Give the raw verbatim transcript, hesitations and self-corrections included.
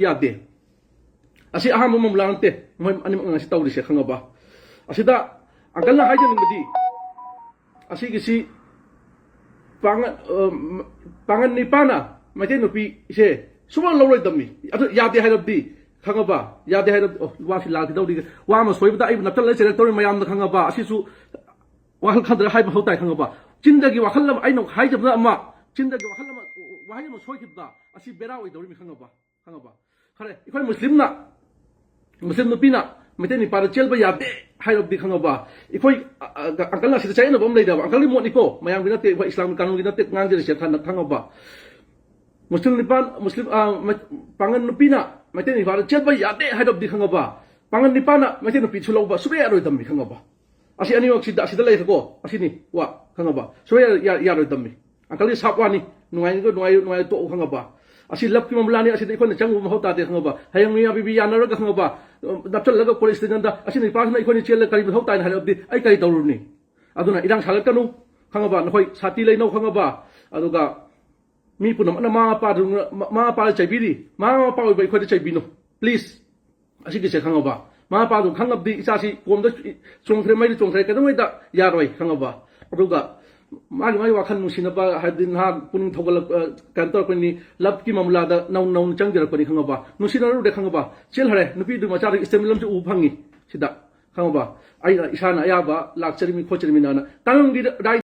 ꯌꯥꯗꯦ꯫ ꯑꯁꯤ ꯑꯍꯥꯟꯕ ꯃꯃꯨꯂꯥ ꯅꯠꯇꯦ, ꯃꯣꯏ ꯑꯅꯤꯃꯛ ꯉꯁꯤ ꯇꯧꯔꯤꯁꯦ, ꯈꯪꯉꯕ? ꯑꯁꯤꯗ uncle ꯅ ꯍꯥꯏꯖꯅꯤꯡꯕꯗꯤ, ꯑꯁꯤꯒꯤꯁꯤ ꯄꯥꯡꯒꯜ, ꯑ, ꯄꯥꯡꯒꯜ ꯅꯤꯄꯥꯅ ꯃꯩꯇꯩ ꯅꯨꯄꯤꯁꯦ ꯁꯨꯡꯂꯧ ꯂꯧꯔꯣꯏꯗꯕꯅꯤ꯫ ꯑꯗꯨ ꯌꯥꯗꯦ ꯍꯥꯏꯔꯕꯗꯤ, ꯈꯪꯉꯕ? ꯌꯥꯗꯦ ꯍꯥꯏꯔꯕꯗꯤ, ꯑꯣ, ꯋꯥꯁꯤ ꯂꯥꯜꯈꯤꯗꯧꯔꯤ꯫ ꯋꯥ ꯑꯃ ꯁꯣꯏꯕꯗ ꯑꯩꯕꯨ ꯅꯞꯇꯅ ꯆꯦꯜꯂꯛꯇꯧꯔꯤ ꯃꯌꯥꯝꯅ, ꯈꯪꯉꯕ? ꯑꯁꯤꯁꯨ ꯋꯥꯈꯜ ꯈꯟꯗ꯭ꯔ ꯍꯥꯏꯕ ꯃꯊꯧ ꯇꯥꯏ, ꯈꯪꯉꯕ? ꯆꯤꯟꯗꯒꯤ ꯋꯥꯈꯜ ꯑꯃ, ꯑꯩꯅ ꯍꯥꯏꯖꯕꯅ ꯑꯃ, ꯆꯤꯟꯗꯒꯤ ꯋꯥꯈꯜ ꯑꯃ, ꯋꯥꯍꯩ ꯑꯃ ꯁꯣꯏꯈꯤꯕꯗ ꯑꯁꯤ ꯕꯦꯔꯥ ꯑꯣꯏꯗꯧꯔꯤꯃꯤ, ꯈꯪꯉꯕ? ꯈꯪꯉꯕ? ꯈꯔꯦ, ꯑꯩꯈꯣꯏ ꯃꯨꯁꯂꯤꯝꯅ, ꯃꯨꯁꯂꯤꯝ ꯅꯨꯄꯤꯅ ꯃꯩꯇꯩ ꯅꯨꯄꯥꯗ ꯆꯦꯟꯕ ꯌꯥꯗꯦ ꯍꯥꯏꯔꯕꯗꯤ, ꯈꯪꯉꯕ? ꯑꯩꯈꯣꯏ, ꯑ, ꯑ, uncle ꯅ ꯑꯁꯤꯗ ꯆꯌꯦꯠꯅꯕ ꯑꯃ ꯂꯩꯗꯕ, uncle ꯒꯤ ꯃꯣꯠꯅꯤꯀꯣ, ꯃꯌꯥꯝꯒꯤ ꯅꯠꯇꯦ, ꯑꯩꯈꯣꯏ ꯏꯁꯂꯥꯝꯒꯤ ꯀꯥꯅꯨꯟꯒꯤ ꯅꯠꯇꯦ ꯉꯥꯡꯖꯔꯤꯁꯦ, ꯈꯟꯅ, ꯈꯪꯉꯕ? ꯃꯨꯁꯂꯤꯝ ꯅꯤꯄꯥ, ꯃꯨꯁꯂꯤꯝ, ꯑ, ꯃꯩ-, ꯄꯥꯡꯒꯜ ꯅꯨꯄꯤꯅ ꯃꯩꯇꯩ ꯅꯨꯄꯥꯗ ꯆꯦꯟꯕ ꯌꯥꯗꯦ ꯍꯥꯏꯔꯕꯗꯤ, ꯈꯪꯉꯕ? ꯄꯥꯡꯒꯜ ꯅꯤꯄꯥꯅ ꯃꯩꯇꯩ ꯅꯨꯄꯤ ꯁꯨ ꯂꯧꯕ ꯁꯨꯡꯌꯥ ꯌꯥꯔꯣꯏꯗꯕꯅꯤ, ꯈꯪꯉꯕ? ꯑꯁꯤ ꯑꯅꯤꯃꯛꯁꯤꯗ, ꯑꯁꯤꯗ ꯂꯩꯈ꯭ꯔꯦꯀꯣ, ꯑꯁꯤꯅꯤ, ꯋꯥ, ꯈꯪꯉꯕ? ꯁꯨꯡꯌꯥ ꯌꯥ-, ꯌꯥꯔꯣꯏꯗꯕꯅꯤ꯫ Uncle ꯒꯤ ꯁꯥꯞ ꯋꯥꯅꯤ, ꯅꯨꯡꯉꯥꯏꯅꯤꯡꯗ ꯅꯨꯡꯉꯥꯏ, ꯅꯨꯡꯉꯥꯏ ꯇꯣꯛꯎ, ꯈꯪꯉꯕ? ꯑꯁꯤ love ꯀꯤ ꯃꯃꯨꯂꯥꯅꯤ, ꯑꯁꯤꯗ ꯑꯩꯈꯣꯏꯅ ꯆꯪꯉꯨꯕ ꯃꯊꯧ ꯇꯥꯗꯦ, ꯈꯪꯉꯕ? ꯍꯌꯦꯡ ꯃꯤꯌꯥ ꯕꯤꯕꯤ ꯌꯥꯅꯔꯒ, ꯈꯪꯉꯕ? ꯅꯞꯁꯜꯂꯒ police station ꯗ ꯑꯁꯤ ꯅꯨꯄꯥꯁꯤꯅ ꯑꯩꯈꯣꯏꯅ ꯆꯦꯜꯂꯒ ꯀꯔꯤ ꯃꯊꯧ ꯇꯥꯏꯅ ꯍꯥꯏꯔꯕꯗꯤ ꯑꯩ ꯀꯔꯤ ꯇꯧꯔꯨꯅꯤ? ꯑꯗꯨꯅ ꯏꯔꯥꯡ ꯁꯥꯒꯠꯀꯅꯨ, ꯈꯪꯉꯕ? ꯅꯈꯣꯏ ꯁꯥꯇꯤ ꯂꯩꯅꯧ, ꯈꯪꯉꯕ? ꯑꯗꯨꯒ ꯃꯤ ꯄꯨꯝꯅꯃꯛꯅ ꯃꯃꯥ ꯃꯄꯥꯗꯨ, ꯃꯃꯥ ꯃꯄꯥꯗ ꯆꯩꯕꯤꯔꯤ, ꯃꯃꯥ ꯃꯄꯥ ꯑꯣꯏꯕ ꯑꯩꯈꯣꯏꯗ ꯆꯩꯕꯤꯅꯨ, please꯫ ꯑꯁꯤꯒꯤꯁꯦ, ꯈꯪꯉꯕ? ꯃꯃꯥ ꯃꯄꯥꯗꯨ ꯈꯪꯉꯕꯗꯤ ꯏꯆꯥꯁꯤ ꯀꯣꯝꯗ ꯆꯣꯡꯈ꯭ꯔꯦ, ꯃꯩꯗ ꯆꯣꯡꯈ꯭ꯔꯦ, ꯀꯩꯗꯧꯉꯩꯗ ꯌꯥꯔꯣꯏ, ꯈꯪꯉꯕ? ꯑꯗꯨꯒ ꯃꯥꯒꯤ, ꯃꯥꯒꯤ ꯋꯥꯈꯜ ꯅꯨꯡꯁꯤꯅꯕ, ꯍꯥꯏꯕꯗꯤ ꯅꯍꯥ ꯄꯨꯛꯅꯤꯡ ꯊꯧꯒꯠꯂꯛ-, ꯑ, ꯀꯩꯅꯣ ꯇꯧꯔꯛꯄꯅꯤ, love ꯀꯤ ꯃꯃꯨꯂꯥꯗ ꯅꯧ-, ꯅꯧꯅ ꯆꯪꯖꯔꯛꯄꯅꯤ, ꯈꯪꯉꯕ? ꯅꯨꯡꯁꯤꯅꯔꯨꯔꯦ, ꯈꯪꯉꯕ? ꯆꯦꯜꯈ꯭ꯔꯦ, ꯅꯨꯄꯤꯗꯨ ꯃꯆꯥꯗꯨ stamina ꯑꯃꯁꯨ ꯎꯕ ꯐꯪꯉꯤ ꯁꯤꯗ, ꯈꯪꯉꯕ? ꯑꯩꯅ ꯏꯁꯥꯅ ꯑꯌꯥꯕ ꯂꯥꯛꯆꯔꯤꯃꯤ ꯈꯣꯠꯆꯔꯤꯃꯤꯅ꯫ ꯀꯥꯅꯨꯟꯒꯤ right